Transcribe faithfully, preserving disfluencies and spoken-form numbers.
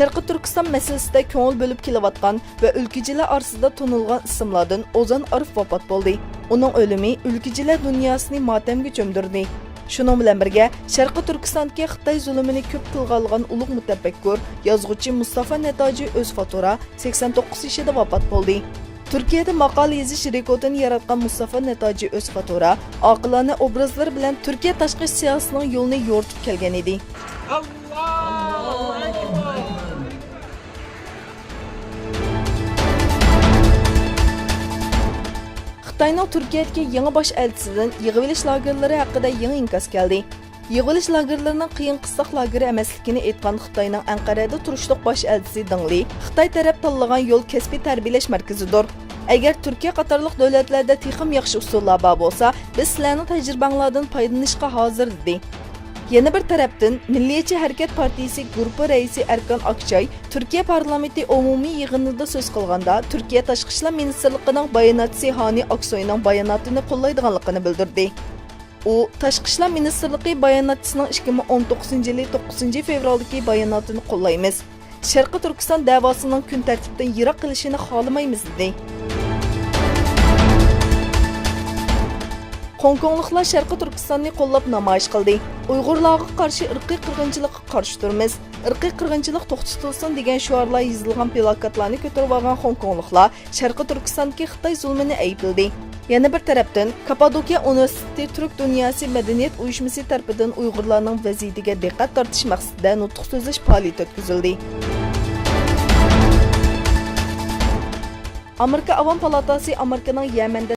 شەرقىي تۈركىستان مەسىلىسىدە كۆڭۈل بۆلۈپ كېلىۋاتقان ۋە ئۆلكىچىلەر ئارىسىدا تونۇلغان ئىسىملاردىن ئوزان ئارىف ۋاپات بولدى. ئۇنىڭ ئۆلۈمى ئۆلكىچىلەر دۇنياسىنى ماتەمگە چۆمدۈردى. شۇنىڭ بىلەن بىرگە، شەرقىي تۈركىستاندىكى خىتاي زۇلۇمىنى كۆپ تىلغا ئالغان ئۇلۇغ مۇتەپەككۇر، يازغۇچى مۇستافا نەتاجى ئۆز فاتورا سەكسەن توققۇز يېشىدا ۋاپات بولدى. تۈركىيەدە ماقالە يېزىش رېكورتىنى ياراتقان مۇستافا نەتاجى ئۆز فاتورا ئاقىلانە ئوبرازلىرى بىلەن تۈركىيە تاشقى ئىچ سىياسىتىنىڭ يولىنى يورۇتۇپ كەلگەن ئىدى. خىتاينىڭ تۈركىيەدىكى يېڭى باش ئەلچىسىدىن يىغىۋېلىش لاگېرلىرى ھەققىدە يېڭى ئىنكاس كەلدى. يىغىۋېلىش لاگېرلىرىنىڭ قىيىن قىستاق لاگېرى ئەمەسلىكىنى ئېيتقان خىتاينىڭ ئەنقەرەدە تۇرۇشلۇق باش ئەلچىسى دېڭ لى خىتاي تەرەپ تاللىغان يول كەسپىي تەربىيەلەش مەركىزىدۇر. ئەگەر تۈركىيە قاتارلىق دۆلەتلەردە تېخىمۇ ياخشى ئۇسۇللار بار بولسا، بىز سىلەرنىڭ تەجرىبەڭلاردىن پايدىلىنىشقا ھازىر، دېدى. يەنە بىر تەرەپتىن، مىللىيەتچى ھەرىكەت پارتىيىسى گۇرۇپپا رەئىسى ئەركان ئاكچاي تۈركىيە پارلامېنتى ئومۇمىي يىغىنىدا سۆز قىلغاندا، تۈركىيە تاشقى ئىشلار مىنىستىرلىقىنىڭ باياناتچىسى ھانى ئاكسوينىڭ باياناتىنى قوللايدىغانلىقىنى بىلدۈردى. ئۇ تاشقى ئىشلار مىنىستىرلىقى باياناتچىسىنىڭ ئىككى مىڭ ئون توققۇزىنچى يىلى توققۇزىنچى فېۋرالدىكى باياناتىنى قوللايمىز. شەرقىي تۈركىستان دەۋاسىنىڭ كۈن تەرتىپتىن يىراق قېلىشىنى خالىمايمىز، دېدى. خوڭكوڭلۇقلار شەرقىي تۈركىستاننى قوللاپ نامايىش قىلدى. ئۇيغۇرلارغا قارشى ئىرقىي قىرغىنچىلىققا قارشى تۇرىمىز. ئىرقىي قىرغىنچىلىق توختىتىلسۇن دېگەن شوئارلار يېزىلغان پىلاكاتلارنى كۆتۈرۈۋالغان خوڭكوڭلۇقلار شەرقىي تۈركىستاندىكى خىتاي زۇلمىنى ئەيىبلىدى. يەنە بىر تەرەپتىن، كاپپادوكىيە ئۇنىۋېرسىتېتى تۈرك دۇنياسى مەدەنىيەت ئۇيۇشمىسى تەرىپىدىن ئۇيغۇرلارنىڭ ۋەزىيىتىگە دىققەت تارتىش مەقسىتىدە نۇتۇق سۆزلەش پائالىيىتى ئۆتكۈزۈلدى. ئامېرىكا ئاۋام پالاتاسى ئامېرىكىنىڭ يەمەندە